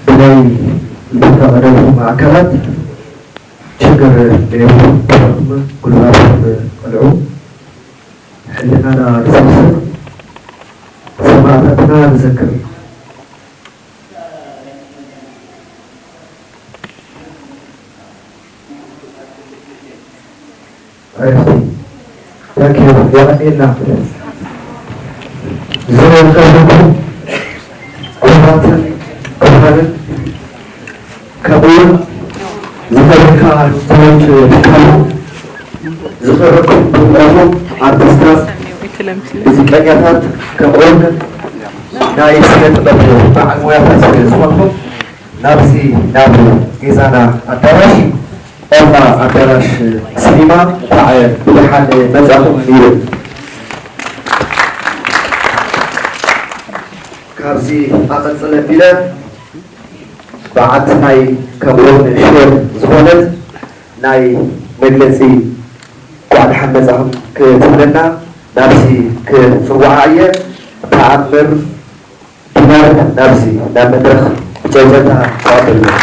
ብናይ ዝተፈቐደልኩም ኣካላት ሽግር ሌቦ ጉልባትኩም ቅልዑ፣ ሕልናና ንሰብስብ፣ ሰማእታትና ንዘክር። የቐኔልና። ዝኸበርኩም ክቡራትን ክቡራንን፣ ከምኡውን ዝኸበርካ ትምህርት ትካሉ፣ ዝኸበርኩም ብምዕሩም ኣርቲስታት፣ ሙዚቀኛታት፣ ከምኡውን ናይ ስነ ጥበብ በዓል ሞያታት ዝኾንኩም፣ ናብዚ ናብ ጌዛና ኣዳራሽ፣ ኦማ ኣዳራሽ ሲኒማ እንኳዕ ብደሓን መጻኹም ይብል። ካብዚ ኣቐጽለ ቢለ በዓልቲ ናይ ከምኡውን ሼር ዝኾነት ናይ መግለጺ እንኳዕ ደሓን መጻኹም ክትብለና ናብዚ ክጽውዓ እየ። ተኣምር ዲናር ናብዚ ናብ መድረኽ ብጨብጨብታ ክቐበል እየ።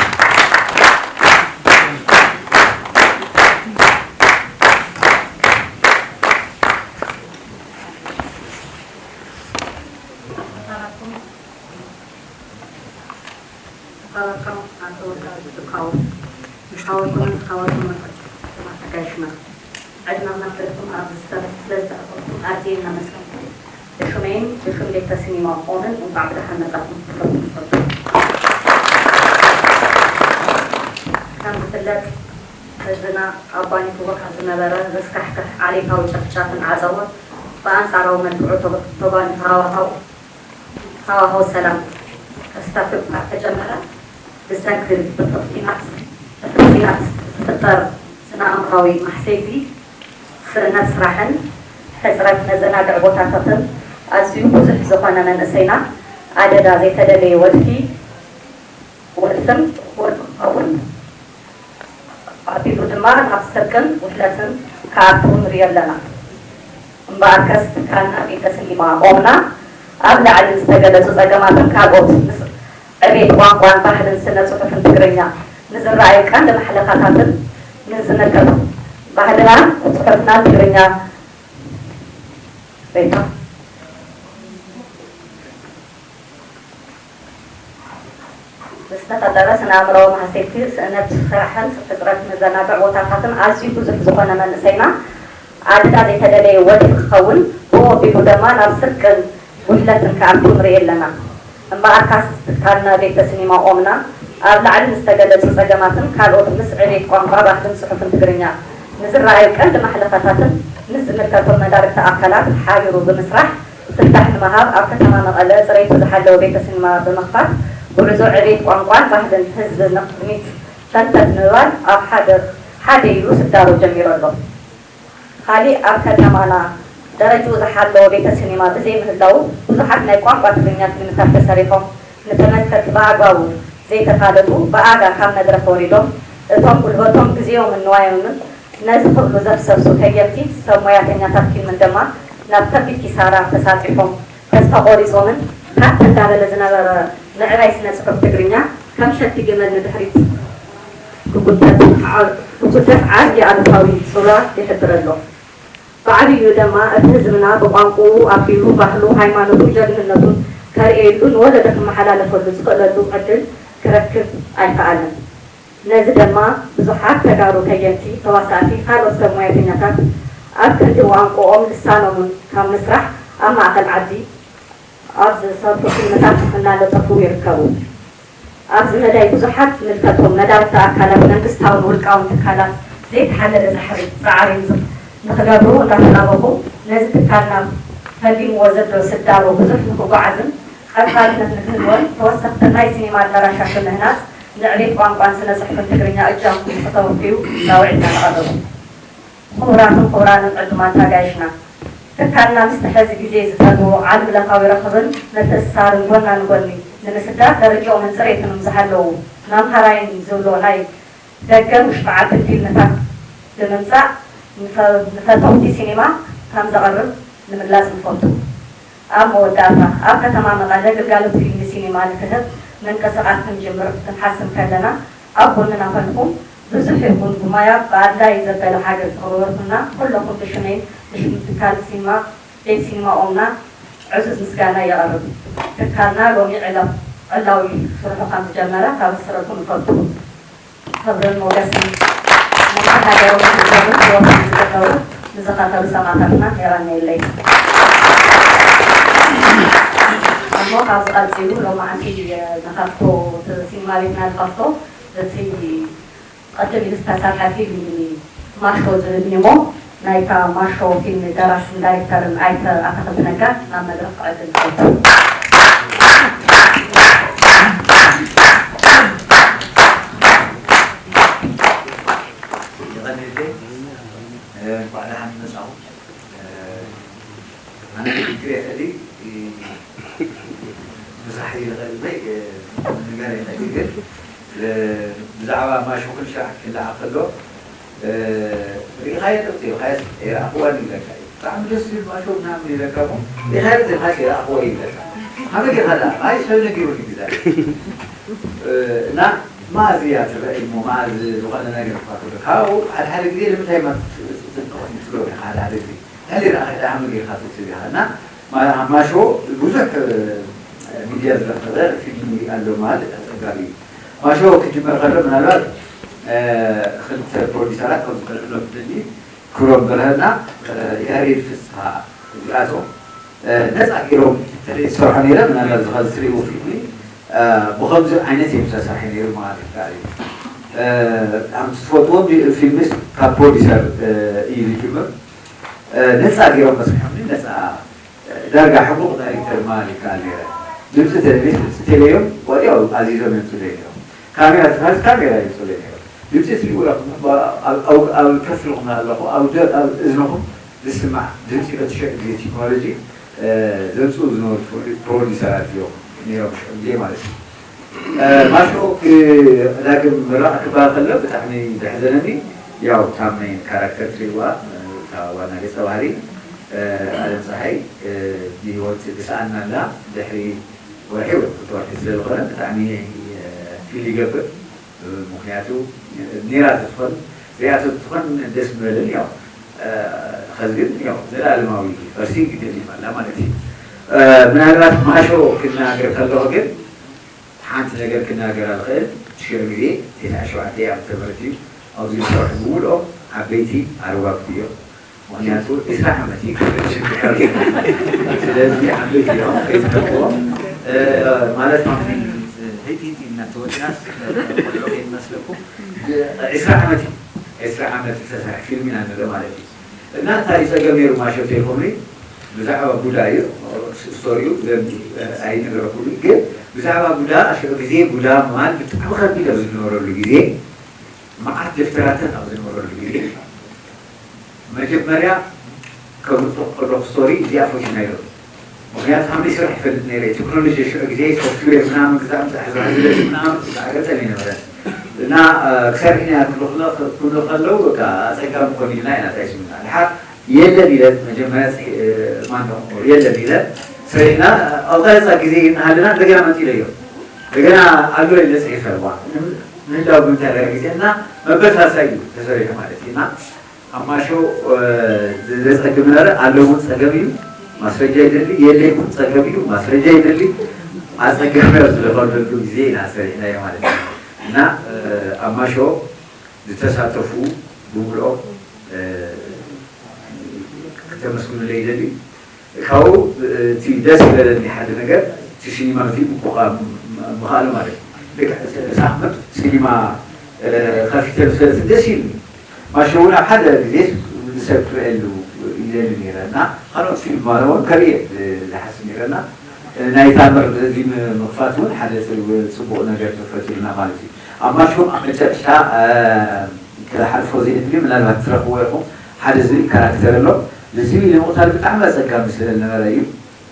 ዝኸበርኩም ኣቶ ወልዳዊ ዝትካው፣ ዝሓወርኩምን ዝኸበርኩምን ኣጋይሽና፣ ዕድመ መኽፈልኩም ኣብዚ ዝተረፍ ስለ ዝተረኸብኩም ኣዝየ እናመስገንኩ፣ ብሹመይን ብሹም ቤተ ሲኒማ ኦምን እንኳዕ ብደሓን መጻኹም ክብለኩም እፈቱ። ከም ዝፍለጥ፣ ህዝብና ኣብ ባኒትዎ ካብ ዝነበረ ዘስካሕክሕ ዓሌታዊ ጨፍጫፍን ዓጸቦን ብኣንጻራዊ መልክዑ ተጓ-፣ ተጓኒፉ ሃዋሃው ሃዋህው ሰላም ከስታፍብ ካብ ተጀመረ፣ ብሰንኪ ብርቱዕ ኲናት፣ ብርቱዕ ኲናት ዝፍጠር ስነ-ኣእምራዊ ማህሰይቲ፣ ስእነት ስራሕን ሕጽረት መዘናግዒ ቦታታትን ኣዝዩ ብዙሕ ዝኾነ መንእሰይና ኣደዳ ዘይተደለየ ወልፊ፣ ወልፍን ክወድቕ ክኸውን፣ ኣቢሉ ድማ ናብ ስርቅን ውሕለትን ክኣቱ ንርኢ ኣለና። እምበኣርከስ ትካልና ቤተ ሲኒማ ኦምና ኣብ ላዕሊ ዝተገለጹ ጸገማትን ካልኦት ምስ ዕቤት ቋንቋን ባህልን ስነ ጽሑፍን ትግርኛ ንዝረኣዩ ቀንዲ ማሕለኻታትን ንዝምልከቶ ባህልናን ጽሑፍናን ትግርኛ ቤታ ዝተፈጠረ ስነ-ኣእምሮኣዊ ማህሰይቲ፣ ስእነት ስራሕን ሕጽረት መዘናግዒ ቦታታትን ኣዝዩ ብዙሕ ዝኾነ መንእሰይና ኣደዳ ዘይተደለየ ወልፊ ክኸውን፣ ብኡ ኣቢሉ ድማ ናብ ስርቅን ጉድለትን ክኣቱ ንርኢ ኣለና። እምበኣርካስ ትካልና ቤተ ሲኒማ ኦምና ኣብ ላዕሊ ንዝተገለጹ ጸገማትን ካልኦት ምስ ዕቤት ቋንቋ፣ ባህልን ጽሑፍን ትግርኛ ንዝረኣዩ ቀንዲ ማሕለኻታትን ምስ ዝምልከቶም መዳርግቲ ኣካላት ሓቢሩ ብምስራሕ፣ ፍታሕ ንምሃብ ኣብ ከተማ መቐለ ጽሬቱ ዝሓለወ ቤተ ሲኒማ ብምኽፋት፣ ጉዕዞ ዕቤት ቋንቋን ባህልን ህዝቢ ንቕድሚት ፈንተት ንምባል ኣብ ሓደ፣ ሓደ ኢሉ ስዳሮ ጀሚሩ ኣሎ። ካሊእ ኣብ ከተማና ደረጅኡ ዝሓለወ ቤተ ሲኒማ ብዘይምህላዉ፣ ብዙሓት ናይ ቋንቋ ትግርኛ ፊልምታት ተሰሪሖም፣ ንተመልከትቲ ብኣግባቡ ዘይተፋለጡ ብኣጋ ካብ መድረኽ ወሪዶም፣ እቶም ጉልበቶም፣ ግዜኦምን ንዋዮምን ነዚ ክብሉ ዘፍሰሱ ከየንቲ ሰብ ሞያተኛታት ፊልምን ድማ ናብ ከቢድ ኪሳራ ተሳጢሖም፣ ተስፋ ቆሪጾምን፣ ካት እንዳበለ ዝነበረ ምዕባይ ስነ ጽሑፍ ትግርኛ ከም ሸቲ ግመል ንድሕሪት ክጉተት ዓ-፣ ክጉተት ዓቢ ኣሉታዊ ጽልዋ ይሕድር ኣሎ። ብዓብዩ ድማ እቲ ህዝብና ብቋንቋኡ ኣቢሉ ባህሉ፣ ሃይማኖቱ፣ ጀግንነቱን ከርእየሉ፣ ንወለዶ ክመሓላለፈሉ ዝኽእለሉ ዕድል ክረክብ ኣይከኣለን። ነዚ ድማ ብዙሓት ተጋሩ ከየንቲ፣ ተዋሳእቲ፣ ካልኦት ሰብ ሞያተኛታት ኣብ ክንዲ ቋንቋኦምን ልሳኖምን ካብ ምስራሕ ኣብ ማእኸል ዓዲ ኣብ ዝሰርሑ ፊልምታት እናለጠፉ ይርከቡ። ኣብዚ መዳይ ብዙሓት ዝምልከቶም መዳርግቲ ኣካላት መንግስታውን ውልቃውን ትካላት ዘይተሓለለ ጻዕሪ፣ ጻዕሪ ንኽገብሩ እንዳተላበኹ፣ ነዚ ትካልና ፈሊምዎ ዘሎ ስዳሮ ብዙሕ ንኽጓዓዝን ቀጻልነት ንክህልዎን ተወሰኽቲ ናይ ሲኔማ ኣዳራሻት ብምህናጽ ንዕቤት ቋንቋን ስነ ጽሑፍን ትግርኛ እጃምኩም ክተውፍዩ ጻውዒትና ነቐርብ። ክቡራትን ክቡራንን ዕዱማት ኣጋይሽና፣ ትካልና ምስቲ ሐዚ ግዜ ዝጠልቦ ዓለም ለኻዊ ርኽብን ምትእስሳርን ጎና ንጎኒ ንምስዳር ደረጃኦምን ጽሬቶምን ዝሃለዉ መምሃራይን ዝብሎ ናይ ደገን ውሽጢ ዓድን ፊልምታት ብምምጻእ ንፈ-፣ ንፈተውቲ ሲኔማ ከም ዘቕርብ ንምግላጽ ንፈቱ። ኣብ መወዳእታ፣ ኣብ ከተማ መቐለ ግልጋሎት ፊልም ሲኒማ ንክህብ ምንቅስቓስ ክንጅምር ክንሓስብ ከለና፣ ኣብ ጎንና ኮንኩም ብዙሕ ይኹን ብሞያ ብኣድላዪ ዘበለ ሓገዝ ዝገበርኩምና ኩለኹም ብሽመይን ብሽም ትካል ሲኒማ ቤት ሲኒማ ኦምና ዕዙዝ ምስጋና የቕርብ። ትካልና ሎሚ ዕላዊ ስርሑ ከም ዝጀመረ ከበስረኩም ንፈቱ። ክብርን ሞገስን ነቲ ሃገሮምን ህዝቦምን ህይወቶም ዝገበሩ ንዝኸፈሉ ሰማእታትና የቐንየለይ። እሞ ካብዚ ቀጺሉ ሎማዕንቲ ንኸፍቶ፣ እቲ ሲኒማ ቤትና ንኸፍቶ፣ እቲ ቅድም ኢሉ ዝተሰርሐ ፊልም ማሾ ዝብል እዩ እሞ፣ ናይታ ማሾ ፊልም ደራስን ዳይሬክተርን ኣይተ ኣትኽልቲ ነጋ ናብ መድረኽ ክዕድም ይፈቱ። የቐንየለይ። እንኳዕ ደሓን መጻኹም። ኣነ ክግረ ይኽእል እዩ፣ ምሳሕ ይኽእል እምበይ፣ ምንጋር ይኽእል እዩ። ግን ብዛዕባ ማሾ ክንሻዕ ክለዓል ከሎ ርኢኻዮ ዶ? ርኢኻዮ? ኣይረኣኽዋን ይብለካ እዩ። ብጣዕሚ ደስ ዝብል ማሾ ምናምን ይብለካ እሞ ርኢኻዮ ዶ? ርኢኻዮ ኣይረኣኽዎ ይብለካ። ከመይ ጌርካ ደኣ? ኣይ ሰብ ነጊሩኒ ግዛ። እና መኣዝ እያ ትረኣይ እሞ መኣዝ ዝኾነ ነገር እኳ ትብሎ። ካብኡ ሓደ ሓደ ግዜ ንምንታይ ማ ትጥንቀቕ ትብሎ ኢኻ ሓደ ሓደ ግዜ። ሕሊ ረኣኺ ደኣ ከመይ ጌርካ ትውስድ ኢኻ? እና ማ- ማሾ ብዙሕ ሚድያ ዝረኸበ ፊልም ኣሎ ማለት ኣጸጋቢ እዩ። ማሾ ክጅመር ከሎ ምናልባት ክልተ ፕሮዲሰራት ከም ዝፈልጥሎ ክደሊ ክብሮም በርሀና ያሬድ ፍስሃ እዚኣቶም ነፃ ገይሮም ዝሰርሑ ነይረ። ምናልባት ዝኻ ዝትሪእዎ ፊልሚ ብኸምዚ ዓይነት እዮም ዝተሰርሐ ነይሩ ማለት ይከኣል እዩ። ኣብ ትፈትዎም ፊልምስ ካብ ፕሮዲሰር እዩ ዝጅምር። ነፃ ገይሮም መስርሖምኒ ነፃ ዳርጋ ሕቡቕ ዳይሬክተር ምባል ይከኣል ነይረ። ድምፂ ቴሌ ድምፂ ቴሌ እዮም ወዲያው ኣዚዞም የምፅኡለይ ነይሮም። ካሜራ ትትሓዝ ካሜራ የምፅኡለይ ነይሮም። ድምፂ ትሪኡ ኢኹም ኣብ ከፍልኹም ኣለኹ ኣብ እዝንኹም ዝስማዕ ድምፂ በቲ ሽዑ ግዜ ቴክኖሎጂ ዘምፅኡ ዝነበሩ ፕሮዲሰራት እዮም ነይሮም ሽዑ ግዜ ማለት እዩ። ማሾ ዳግም ምራቕ ክበሃል ከሎ ብጣዕሚ ዘሕዘነኒ ያው እታ ሜን ካራክተር ትሪእዋ እታ ዋና ገፀ ባህሪ ኣለም ፀሓይ ብህይወት ትስኣን ኣላ ድሕሪ ወርሒ ወይ ክልተ ወርሒ ስለ ዝኾነ ብጣዕሚ ፊል ይገብር። ምኽንያቱ ኔራ ተትኾን ሪኣ ተትኾን ደስ ምበለኒ። ያው ኸዚ ግን ያው ዘላለማዊ ቅርሲ ግደል ይባላ ማለት እዩ። ምናልባት ማሾ ክናገር ከለኹ ግን ሓንቲ ነገር ክናገር ኣልኽእል። ሽዑ ግዜ ተስዓ ሸውዓተ ዓመተ ምህረት እዩ ኣብዚ ዝሰርሑ ብምልኦም ዓበይቲ ኣረጋግኡ እዮም። ምኽንያቱ ዒስራ ዓመት እዩ ክፍል ሽግር። ስለዚ ዓበይቲ እዮም ከይትከብዎም ማለት ነው። ህይጢጢ እናተወድናስ ቆልዑ ከይመስለኩም ዒስራ ዓመት እዩ ዒስራ ዓመት ዝተሰርሐ ፊልም ኢና ንርኢ ማለት እዩ። እና እንታይ እዩ ፀገም ነይሩ ማሸት ኢልኩምኒ ብዛዕባ ቡዳ እዩ ስቶሪኡ ኣይነግረኩምን ግን ብዛዕባ ቡዳ ሽዑ ግዜ ቡዳ ምባል ብጣዕሚ ከቢድ ኣብ ዝነበረሉ ግዜ መዓት ደፍተራታት ኣብ ዝነበረሉ ግዜ መጀመርያ ከብርቶ ከለኩ ስቶሪ እዚኣ ፈሽና ኢሎም ምክንያቱ ሃምሊ ስራሕ ይፈልጥ ነይረ ቴክኖሎጂ ሽዑ ግዜ ሶፍትዌር ምናምን ክዛም ዝሕዝሕዝለ ምናምን ዝኣገፀን ይነበረን እና ክሰርሕ ኢና ክብሉ ከለዉ በቃ ኣፀጋሚ ኮን ኢልና ኢና እንታይ ስምና ድሓር የለን ኢለ መጀመርያ ማኖ የለን ኢለ ሰሪሕና ኣብ ቀረፃ ግዜ እናሃለና እንደገና መፂለዮ እንደገና ኣሎ ኢለ ፅሒፈ ምህላው ብምንታይ ግዜ እና መበሳሳይ እዩ ተሰሪሑ ማለት እዩ እና ኣብ ማሾ ዘፀግም ነበረ ኣሎ እውን ፀገም እዩ ማስረጃ ይደሊ የለ እውን ፀገም እዩ ማስረጃ ይደሊ ኣፀገም ዝለፈለሉ ግዜ ኢና ሰሪሕናዮ ማለት እዩ እና ኣብ ማሾ ዝተሳተፉ ብምልኦም ክተመስግኑለይ ይደሊ ካብኡ እቲ ደስ ዝበለኒ ሓደ ነገር እቲ ሲኒማ ፊልም ምዃኑ ማለት እዩ ልክዕ ሳሕመድ ሲኒማ ከፊተ ምስ ደስ ኢሉ ማሸ እውን ኣብ ሓደ ግዜ ንሰብ ክርእየሉ ይደሊ ነይረ እና ካልኦት ፊልም ማለት እውን ከርእየ ዝሓስብ ነይረ እና ናይ ታምር እዚ ምኽፋት እውን ሓደ ፅቡቕ ነገር ተፈጢሩና ማለት እዩ ኣብ ማሾ ኣብ መጨረሽታ ክሓልፎ ዘይእድሊ ምናልባት ትረኽብዎ ኢኹም ሓደ ዝብል ካራክተር ኣሎ ንዝብል ንምቕታል ብጣዕሚ ኣፀጋሚ ስለ ዝነበረ እዩ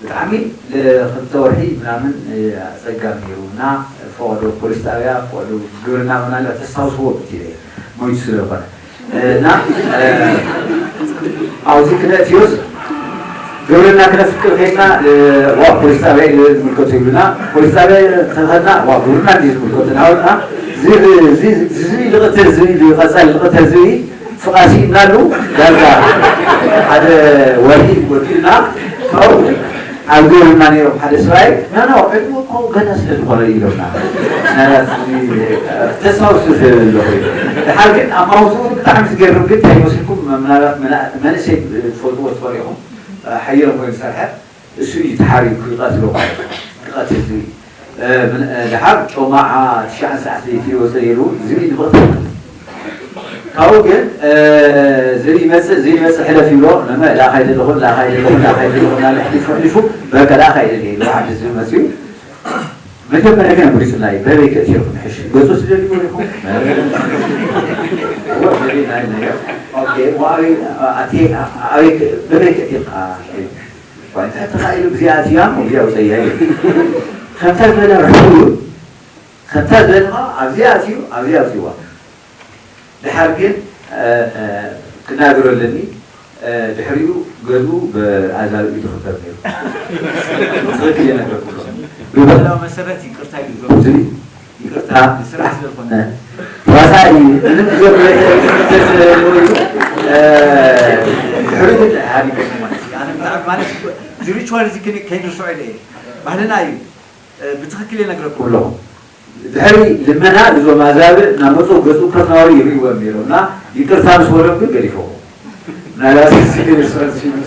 ብጣዕሚ ለክልተ ወርሒ ምናምን ኣፀጋሚ ነይሩ እና ፈቐዶ ፖሊስ ጣብያ ፈቐዶ ግብርና ምናልባት ተስታውስዎ ብትለ ሞይቱ ስለዝኾነ እና ኣብዚ ክነእትዮስ ግብርና ክነፍቅር ከይድና ዋ ፖሊስ ጣብያ እዩ ዝምልከቱ ይብሉና። ፖሊስ ጣብያ ተኸድና ዋ ግብርና እንዲ ዝምልከቱ ናበልና ዝብኢ ልቕተ ዝብኢ ቀፃሊ ልቕተ ዝብኢ ፍቓሲ እናሉ ዳርጋ ሓደ ወርሒ ጎዲልና ካብኡ ኣብ ግብርና ነይሮም ሓደ ሰብኣይ ናና ዕድመ እኮ ገና ስለ ዝኾነ ኢሎምና። ተስፋ ውስጥ ስለ ዘለኹ እዩ። ድሓር ግን ኣማውትኡ ብጣዕሚ ዝገርም ግን እንታይ ይመስልኩም? ምናልባት መና- መንእሰይ ትፈልጥዎ ትኾኑ ኢኹም። ሓየሎም ኮይኑ ዝሰርሐ እሱ እዩ ተሓሪዱ ክቐትሎ ክቐትል ዝብል። እ፣ ምን- እ፣ ድሓር ጮማዓ ትሽዓን ሰዓት ለይቲ ይወፀ ነይሩ ዝብል ንብቕት ካብኡ ግን እዚ ይመፅእ እዚ ይመፅእ ሕለፍ ይብሎ ነመ ላኻ ይደለኹን ላኻ ይደለኹን ላኻ ይደለኹን ናለ ሕሊፉ ሕሊፉ በቃ ላኻ ይደለ ይብሎ ሓደ ዝብል መፅኡ። መጀመርያ ግን ኣምሪፁና እዩ በበይ ክእትየኩም ሕሽ ገፁ ትደልዩ ኢኹም። ኣበይ ክእትየካ ዋይታ ተኻኢሉ እዚኣ እትያ እዚኣ ውፀያ እዩ። ከምታ ዝበለ ርሕው እዩ። ከምታ ዝበለ ኣብዚኣ እትዩ ኣብዚኣ ውፅዋ። ድሓር ግን ክናገሮ ኣለኒ። ድሕሪኡ ገዝኡ ብኣዛብእ እዩ ዝኽበር ነይሩ። ትኽክል እየ ነገርኩ። ብባህላዊ መሰረት ይቅርታ እዩ ዝገብር። ይቅርታ ንስራሕ ስለዝኾነ ዋሳ እዩ። ምንም ዝገብር ስለዝነበሩ ድሕሪኡ ግን ሃዲጎም ማለት እዩ። ኣነ ብጣዕሚ ማለት እዚ ሪቹዋል እዚ ከይንርስዖ ኢለ እየ። ባህልና እዩ። ብትኽክል እየ ነግረኩም ኣለኹ። ድሕሪ ልመና እዞም ኣዛብእ እናመፁ ገፁ ከፍናወሩ ይርእይዎም ነይሮም እና ይቅርታ ምስ በሎም ግን ገዲፎም። ምናልባት እዚ ግን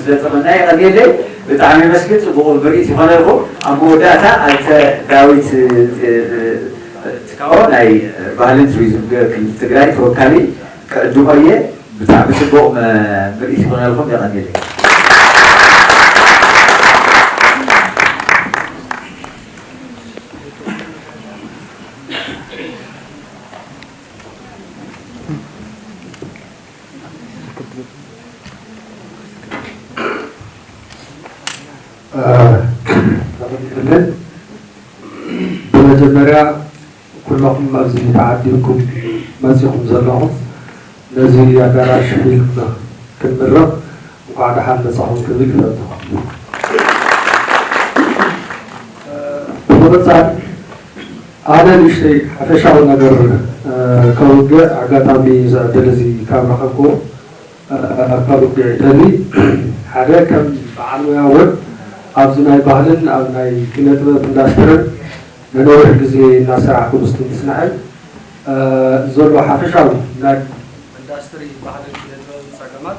ስለ ጠመና የቐንየለይ። ብጣዕሚ መስግን ፅቡቕ ምርኢት ይኾነልኩም። ኣብ መወዳእታ ኣንተ ዳዊት ትካቦ ናይ ባህልን ቱሪዝም ክልል ትግራይ ተወካሊ ክዕድሞ እየ። ብጣዕሚ ፅቡቕ ምርኢት ይኾነልኩም። የቐንየለይ። እ፣ ብመጀመርያ ኩለኹም ኣብዚ ተዓዲምኩም መፂኹም ዘለኹም ነዚ ኣዳራሽ ሒዝና ክንምረቕ እንኳዕ ደሓን መፃኹም ክብል ይፈቱ። ብምቕፃል ኣነ ንእሽተይ ሓፈሻዊ ነገር ከውግዕ ኣጋጣሚ እዚ ዕድል እዚ ካብ ረኸብኩ ከውግዕ ይደሊ። ሓደ ከም በዓል ሙያ እውን ኣብዚ ናይ ባህልን ኣብ ናይ ኪነ ጥበብ ኢንዳስትርን ንነዊሕ ግዜ እናሰራሕኩ ምስትምስናሐይ ዘሎ ሓፈሻዊ ናይ ኢንዳስትሪ ባህልን ኪነ ጥበብን ፀገማት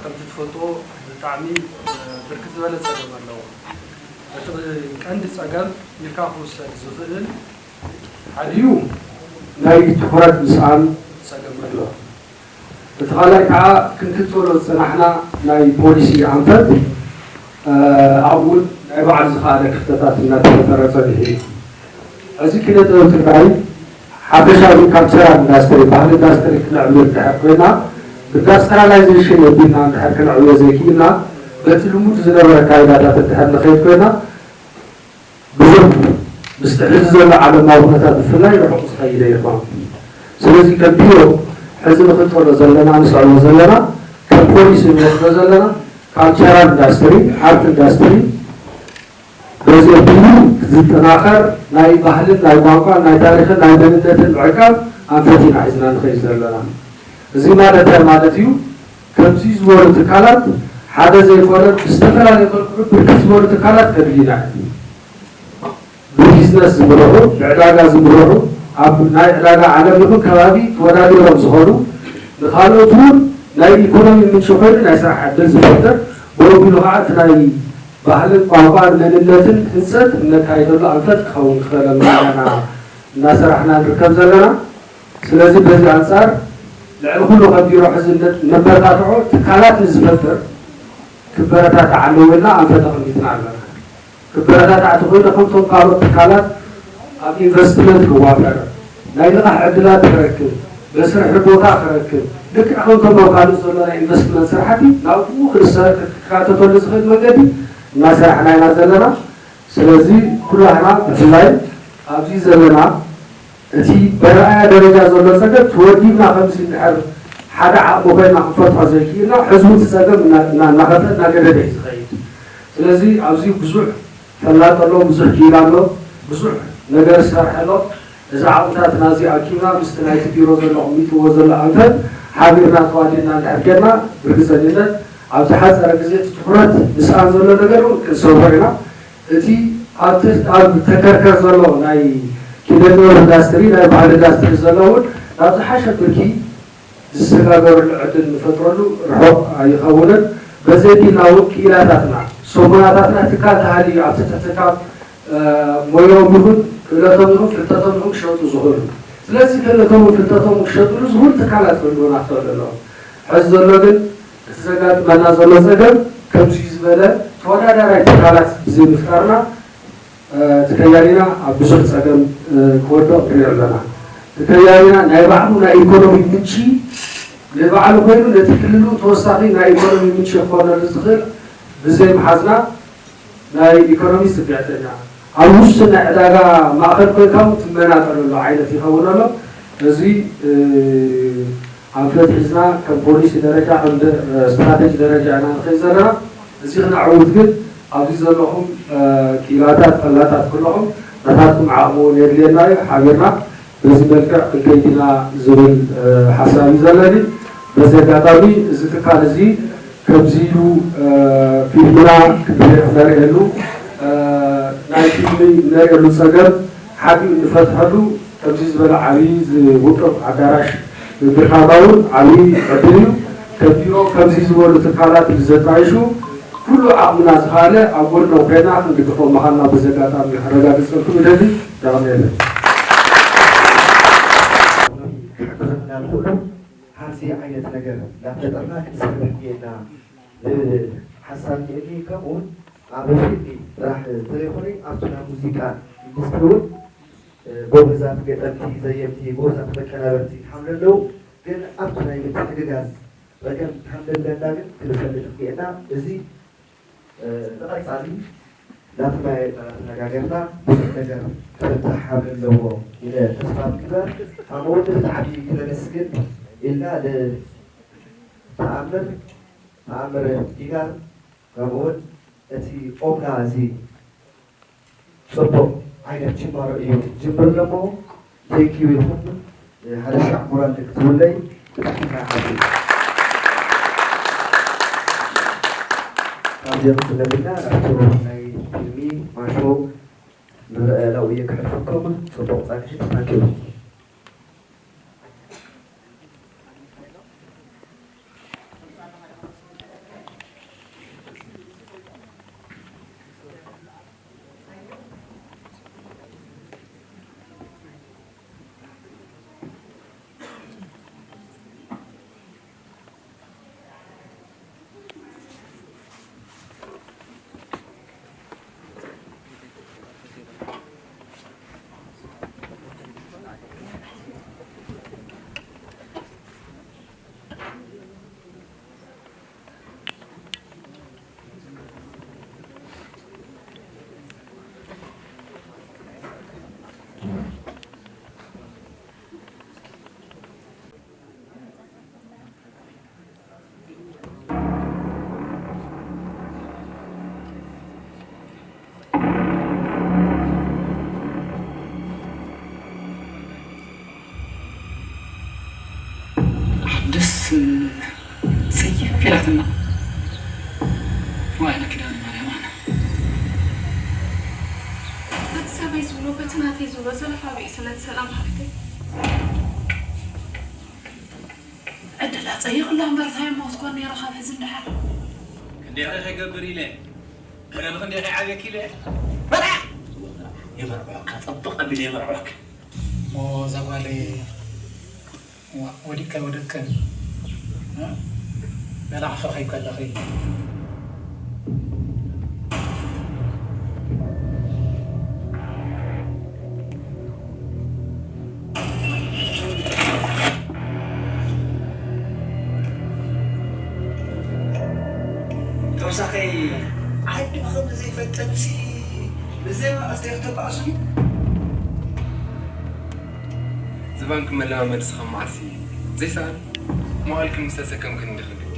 ከምቲ ትፈልጥዎ ብጣዕሚ ብርክት ዝበለ ፀገም ኣለዎ። እቲ ቀንዲ ፀገም ኢልካ ክውሰድ ዝኽእል ሓዲኡ ናይ ትኹረት ምስኣን ፀገም ኣሎ። እቲ ካልኣይ ከዓ ክንክተሎ ዝፀናሕና ናይ ፖሊሲ ኣንፈት ኣብኡ እውን ናይ ባዕሉ ዝኸኣለ ክፍተታት እናተፈጠረ ፀኒሑ እዩ። እዚ ኪነ ጥበብ ትግራይ ሓፈሻዊ ካልቸራል ኢንዳስትሪ ባህሊ ኢንዳስትሪ ክነዕብዮ እንድሕር ኮይና ብኢንዳስትሪያላይዜሽን ኣቢልና እንድሕር ክነዕብዮ ዘይክኢልና በቲ ልሙድ ዝነበረ ኣካይዳታት እንድሕር ንኸይድ ኮይና ብዙም ምስቲ ሕዚ ዘሎ ዓለማዊ ኩነታት ብፍላይ ርሑቕ ዝኸይደ ኣይኮነን። ስለዚ ከም ቢሮ ሕዚ ንኽተሎ ዘለና ንስዕቦ ዘለና ከም ፖሊሲ ንወስዶ ዘለና ካልቸራል ኢንዳስትሪ ኣርት ኢንዳስትሪ በዚ ኣቢሉ ዝጠናኸር ናይ ባህልን ናይ ቋንቋን ናይ ታሪኽን ናይ መንነትን ምዕቃብ ኣንፈት ኢና ሒዝና ንኸይድ ዘለና። እዚ ማለት እንታይ ማለት እዩ? ከምዚ ዝበሉ ትካላት ሓደ ዘይኮነ ብዝተፈላለየ መልክዑ ብርክት ዝበሉ ትካላት ከድልዩና እዩ። ብቢዝነስ ዝምርሑ፣ ብዕዳጋ ዝምርሑ፣ ኣብ ናይ ዕዳጋ ዓለም ይኹን ከባቢ ተወዳዲሮም ዝኸዱ ንኻልኦት እውን ናይ ኢኮኖሚ ምንጪ ኮይኑ ናይ ስራሕ ዕድል ዝፈጥር ብኡ ኣቢሉ ከዓ እቲ ናይ ባህልን ቋንቋን መንነትን ህንፀት እነካይደሉ ኣንፈት ክኸውን ክኽእለሉ ኢና እናሰራሕና ንርከብ ዘለና። ስለዚ በዚ ኣንፃር ልዕሊ ኩሉ ከም ቢሮ ሕዚ ነበረታትዖ ትካላት ንዝፈጥር ክበረታታዕ ኣለዎ ኢልና ኣንፈት ኣቐሚጥና ኣለና። ክበረታታዕ ተኾይኑ ከምቶም ካልኦት ትካላት ኣብ ኢንቨስትመንት ክዋፈር፣ ናይ ልቓሕ ዕድላት ክረክብ፣ መስርሒ ቦታ ክረክብ፣ ልክዕ ከምቶም ኣብ ካልእ ዘሎ ናይ ኢንቨስትመንት ስራሕቲ ናብኡ ክካተተሉ ዝኽእል መንገዲ እናሰራሕና ኢና ዘለና። ስለዚ ኩላህና ብፍላይ ኣብዚ ዘለና እቲ በረኣያ ደረጃ ዘሎ ፀገም ተወዲብና ከምዚ እንድሕር ሓደ ዓቕሚ ኮይና ክንፈትሖ ዘይክኢልና ሕዝቡ እቲ ፀገም እናኸፍአ እናገደደ እዩ ዝኸይድ። ስለዚ ኣብዚ ብዙሕ ፈላጥ ኣሎ፣ ብዙሕ ኪኢላ ኣሎ፣ ብዙሕ ነገር ዝሰርሐ ኣሎ። እዚ ዓቕምታትና እዚ ኣኪብና ምስቲ ናይቲ ቢሮ ዘሎ ኣቐሚጥዎ ዘሎ ኣንፈት ሓቢርና ተዋዲድና እንድሕር ጌርና ብርግጸኝነት ኣብ ዝሓጸረ ግዜ እቲ ትኹረት ምስኣን ዘሎ ነገር እውን ክንሰብሮ ኢና። እቲ ኣብቲ ኣብ ተከርከር ዘሎ ናይ ኪነ ጥበብ ኢንዳስትሪ ናይ ባህሊ ኢንዳስትሪ ዘሎ እውን ናብ ዝሓሸ ብርኪ ዝሰጋገረሉ ዕድል ንፈጥረሉ ርሑቕ ኣይኸውንን። በዚ ኣቢልና እውን ክኢላታትና ሰሙናታትና ትካል ተሃልዩ ኣብቲ ትሕቲ ካብ ሞያኦም ይኹን ክእለቶም ይኹን ፍልጠቶም ይኹን ክሸጡ ዝኽእሉ ስለዚ ክእለቶምን ፍልጠቶምን ክሸጥሉ ዝኽእሉ ትካላት ክህልውና ክኽእል ኣለዎም። ሕዚ ዘሎ ግን እቲ ዘጋጥመና ዘሎ ፀገም ከምዚ ዝበለ ተወዳዳራይ ትካላት ብዘይምፍጣርና እቲ ከያኒና ኣብ ብዙሕ ፀገም ክወድቕ ንሪኦ ኣለና። እቲ ከያኒና ናይ ባዕሉ ናይ ኢኮኖሚ ምንጪ ንባዕሉ ኮይኑ ነቲ ክልሉ ተወሳኺ ናይ ኢኮኖሚ ምንጪ ክኾነሉ ዝኽእል ብዘይምሓዝና ናይ ኢኮኖሚ ፅግዕተኛ ኣብ ውሱን ናይ ዕዳጋ ማእኸል ኮይንካ እውን ትመናጠለሉ ዓይነት ይኸውን ኣሎ። እዚ ኣንፈት ሒዝና ከም ፖሊሲ ደረጃ ከም ስትራቴጂ ደረጃ ኢና ንኸይድ ዘለና። እዚ ክነዕውት ግን ኣብዚ ዘለኹም ክኢላታት ፈላጣት ኩለኹም ናታትኩም ዓቕሚ እውን የድልየና እዩ። ሓቢርና በዚ መልክዕ ክንከይድ ኢና ዝብል ሓሳብ እዩ ዘለኒ። በዚ ኣጋጣሚ እዚ ትካል እዚ ከምዚ ኢሉ ፊልምና ክነርእየሉ ናይ ፊልሚ ነርእየሉ ፀገም ሓዲኡ እንፈትሐሉ ከምዚ ዝበለ ዓብዪ ውቅብ ኣዳራሽ ምምርካባ እውን ዓብዪ ዕድል እዩ። ከም ቢሮ ከምዚ ዝበሉ ትካላት ብዘጣይሹ ኩሉ ዓቕምና ዝኸኣለ ኣብ ጎድኖም ኮይና ክንድግፎም ምዃንና በዚ ኣጋጣሚ ከረጋግፀልኩም ይደሊ። ዳግመየለን። ሓግዙና ንኹሉ ሃምዚ ዓይነት ነገር እናፈጠርና ክንሰርሕ እኒኤና ዝብል ሓሳብ እኒኤኒ። ከምኡውን ኣብ ፊልሚ ጥራሕ እንተዘይኮነ ኣብቲ ናይ ሙዚቃ ኢንዱስትሪ እውን ጎበዛት ገጠምቲ፣ ዘየምቲ፣ ጎበዛት መቀናበርቲ ይሃሉ ኣለዉ። ግን ኣብቲ ናይ ምትሕግጋዝ ጸገም ከም ዘለና ግን ክንፈልጥ እኒኤና። እዚ ንቐጻሊ እናተመያየጥና እናተነጋገርና ብዙሕ ነገር ክፍታሕ ከም ዘለዎ ኢለ ተስፋ ምግባር። ከምኡ እውን ብጣዕሚ ክነመስግን ኢልና ንተኣምር፣ ተኣምር ዲጋር ከምኡ እውን እቲ ኦምና እዚ ጽቡቕ ዓይነት ጅማሮ እዩ ጅምር ኣለዎ። ቴንኪዩ ኢልኩም ሓደ ሻዕ ሞራል ክትብለይ ብጣዕሚ ይሓትት። ካብዚ ክፍለብና ናብቲ ናይ ፊልሚ ማሾ ንረአ ላው እየ ክሕልፈኩም። ጽቡቕ ጻንሒት። ታንኪዩ። ደስ ጸይፍ ኢላትና ዋይነ ኪዳነ ማርያም ኣነ። በቲ ሰበይ ዝብሎ በቲ ናተይ ዝብሎ ዘለፋ ብእስነት ሰላም ሃብተይ። ዕድላ ጸይቕላ እምበር እንታይ እሞ ክትኮን ነይራ ካብ ሕዚ እንድሓር። ክንደይ ከይገብር ኢለ፣ ወረ ብኽንደይ ከይዓብየኪ ኢለ። በላ! የመርዕወካ፣ ጽብቕ ኣቢለ የመርዕወካ። እሞ እዛ ጓለይ፣ ዋ፣ ወዲቀ ወደቀ፣ እ? በላ ክኸኺ ከለኺ። ተወሳኸይ ዓዲ ብኸምዚ ዘይፈልጠንሲ ብዘይ መቐስ ዘይክተባእሱኒ። ዝባንኪ መለማመዲ ስኸም መዓልሲ ዘይሰኣን መዋእልክን ምስ ተሰከምክን እንዲኽን ግዲ።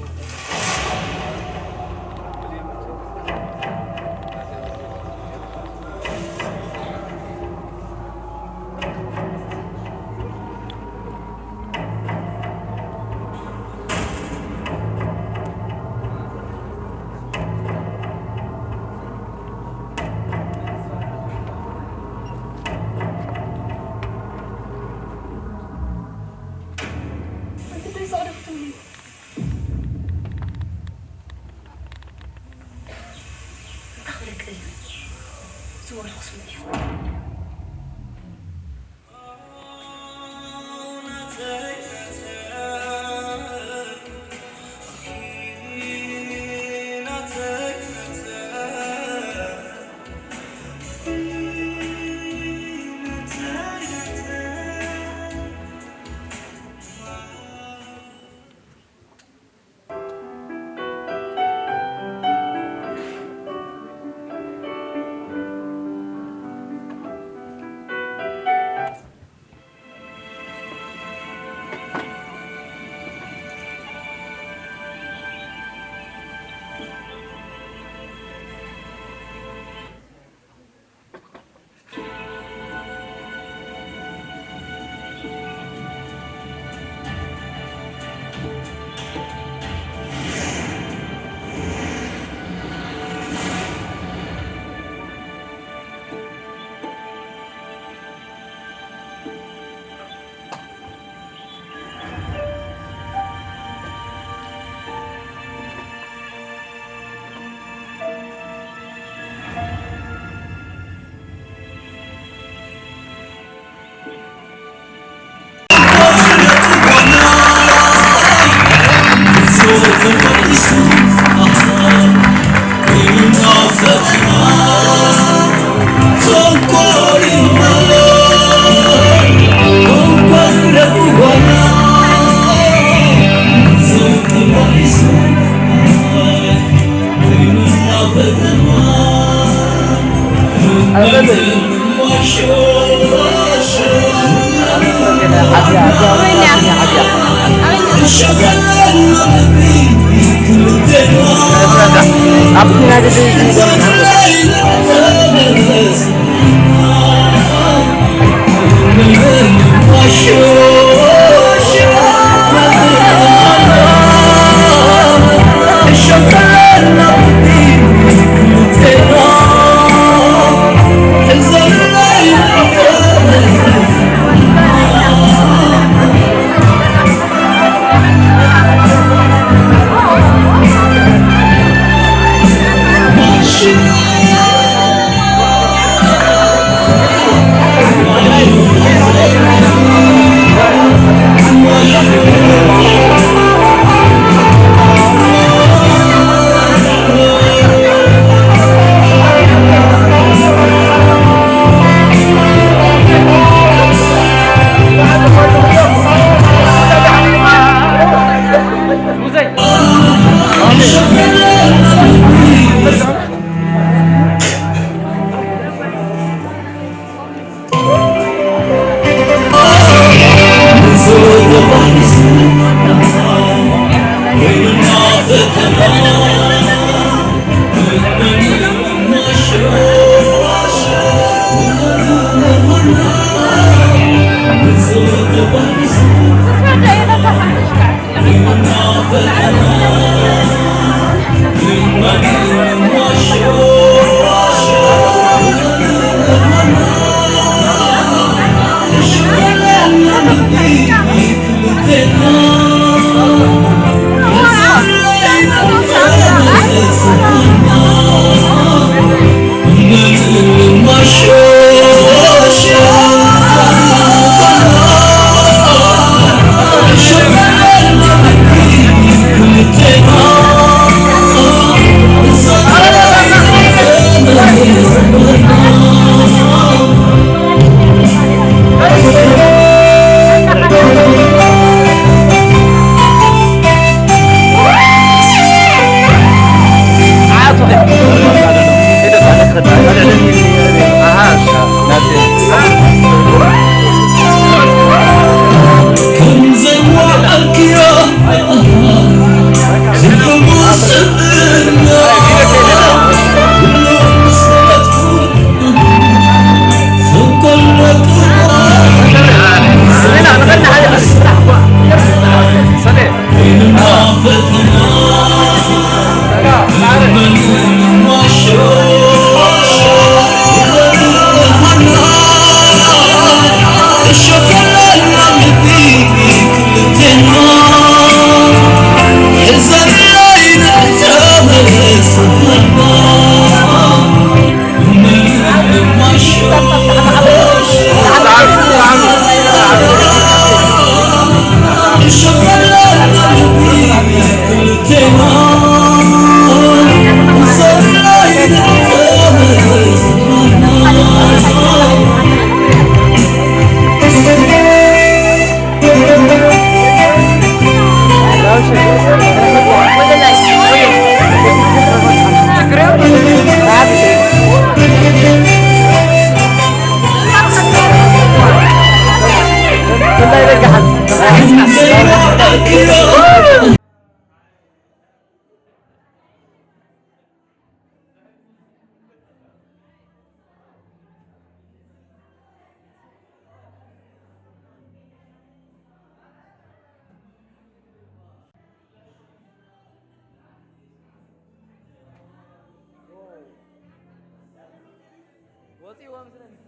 ወፂዎም ስለዚ